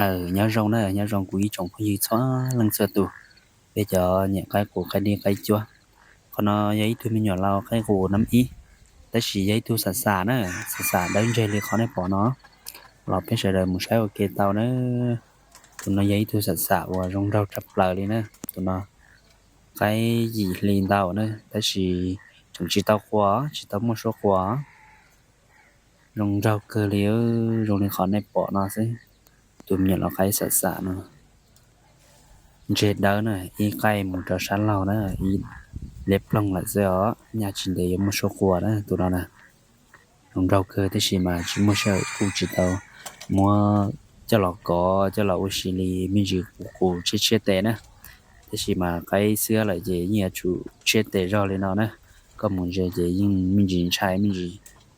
Nyob zoo na, nyob zoo kuv ib tsoom phooj ywg txhua leej txhua tus, peb cov nyiam qaib qus qaib dib qaib cuab. Qhov no yog ib tug me nyuam laus qaib qus nab ib, tab sis yog ib tug xam xam na, xam xam dawb ntseg li qhov nej pom no. Los peb sawv daws mus saib ua ke tau na. Tus no yog ib tug xam xam uas zoo nraug tshaj plaws li na. Tus no qaib yim hli ntau na, tab sis tseem tsis tau qua, tsis tau muaj suab qua. Zoo nraug kawg li, zoo li qhov nej pom no xwb. Tus me nyuam laus qaib xam xam no ntseg dawb na, ib qaij mus rau sab laug na, ib liab ploog lawm xwb os, nyaj tsis ntev yuav muaj suab qua na tus no na. Zoo nraug kawg tab sis mas tsis muaj sij hawm kuj tsis tau muab coj los kov coj los ua si li, me ntsis qus qus tshiab tshiab tes na. Tab sis mas qaib xiab lawm ces yeej yuav tsum tshiab tes zog li no na. Koj mus ntsia ces yeej me ntsis ntshai me ntsis,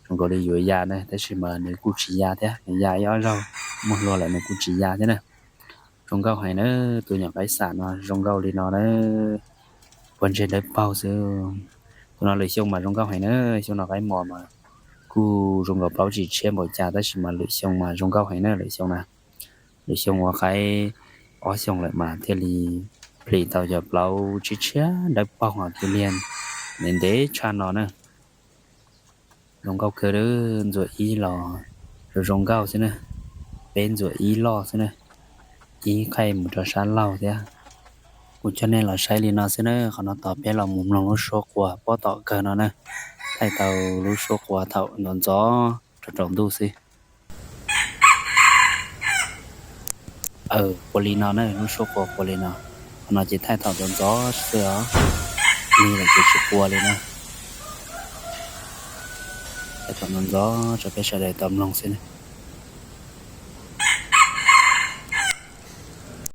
zoo nkaus li yuav ya na, tab sis mas nws kuj tsis ya thiab, nws ya ib ob zaug muaj hlua lawm nws kuj tsis ya thiab na. Zoo nkauj heev na, tus nyuam qaib xam no zoo nkauj li no na. Pua ntseg dawb paug xwb. Tus no lwm xyoo mas zoo nkauj heev na, xyoo no qaib mos mas kuj zoo nkaus plaub tsib tshiab npaum cas, tab sis mas lwm xyoo mas zoo nkauj heev na, lwm xyoo na. Lwm xyoo ua qaib ob xyoos lawm mas thiaj li plis tau cov plaub tsib tshiab dawb paug hos tus liag ntev ntev tshaj no na. Zoo nkauj kawg, ntxuam ib los zoo zoo nkauj xwb na, peb ntxuam ib loj xwb na, ib qaij mus rau sab laug thiab. Kuv coj nej los saib li no xwb na, qhov no tos peb los mus mloog lub suab qua pob tom kawg no na, thaij tau lub suab qua thaum ntxov ntxov rau rau ntuj xwb. Qua li no na, lub suab qua qua li no, qhov no ces thaij thaum ntxov ntxov xwb os, lig lawm ces tsis qua li na. Thaij thaum ntxov ntxov rau peb sawv daws tau mloog xwb na.